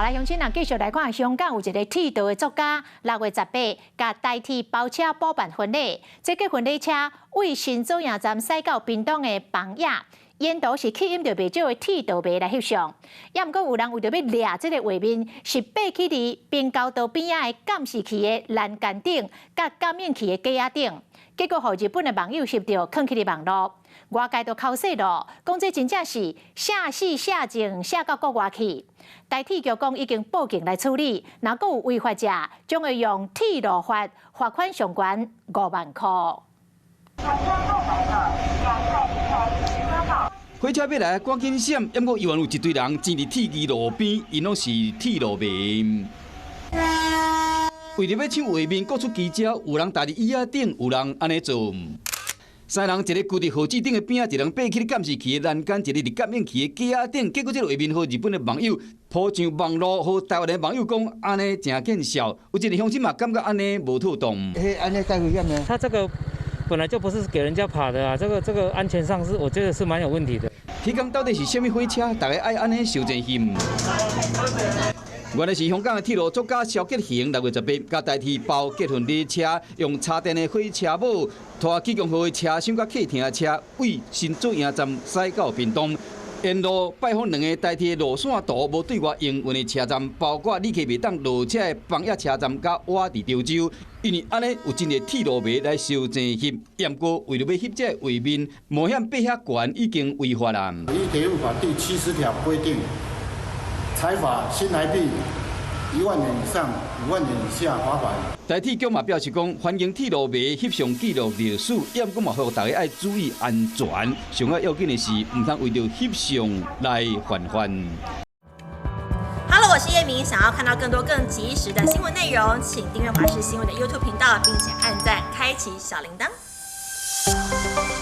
來，鄉親啊，繼續來看香港有一個鐵道的作家，6月18，共台鐵包車補辦婚禮。這個婚禮車為新左營站駛到屏東的枋野，沿途是吸引著袂少的鐵道迷來翕相。也毋過有人為著欲掠這个畫面，是爬起佇平交道邊仔的監視器的欄杆頂，佮感應器的架仔頂，結果予日本的網友翕著，囥起佇網路。外界都剾洗咯，講這真正是寫死寫情寫到國外去。台鐵局講已經報警來處理，若閣有違法者，將會用鐵路法罰款上懸5萬箍。火車欲來，趕緊閃，毋過猶原有一堆人擠佇鐵枝路邊，𪜶攏是鐵路迷。為著欲搶畫面，各出奇招，有人踏佇椅仔頂，有人按呢做。三人一个踞佇號誌頂的邊仔，一人爬起佇監視器的欄杆，一个佇感應器的架仔頂。結果這个畫面予日本的網友 po 上網路，予台灣的網友講按呢誠見笑。有一个鄉親嘛感覺按呢無妥當。彼按呢太危險了。他這個本來就不是給人家爬的啊，這個安全上是我覺得是蠻有問題的。彼工到底是啥物火車？大家愛按呢受真心。原來是香港的鐵路作家蕭傑恒6月18，共台鐵包結婚禮車，用插電的火車帽拖啟強號的車廂佮客廳車，為新左營站駛到屏東。沿路拜訪兩个台鐵路線圖無對外營運的車站，包括旅客袂當落車的枋野車站佮活佇潮州。因為按呢有真濟鐵路迷來相爭翕，毋過為著欲翕這个畫面，冒險爬遐懸已經違法啦。依鐵路法第70條規定，裁罰新台幣1萬元以上5萬元以下罰款。台鐵局嘛表示講，歡迎鐵路迷翕相記錄歷史，毋過嘛呼籲大家愛注意安全。上要緊的是，毋通為著翕相來犯法。 Hello，我是葉明，想要看到更多更及時的新聞內容，請訂閱華視新聞的 YouTube 頻道，並且按讚，開啟小鈴鐺。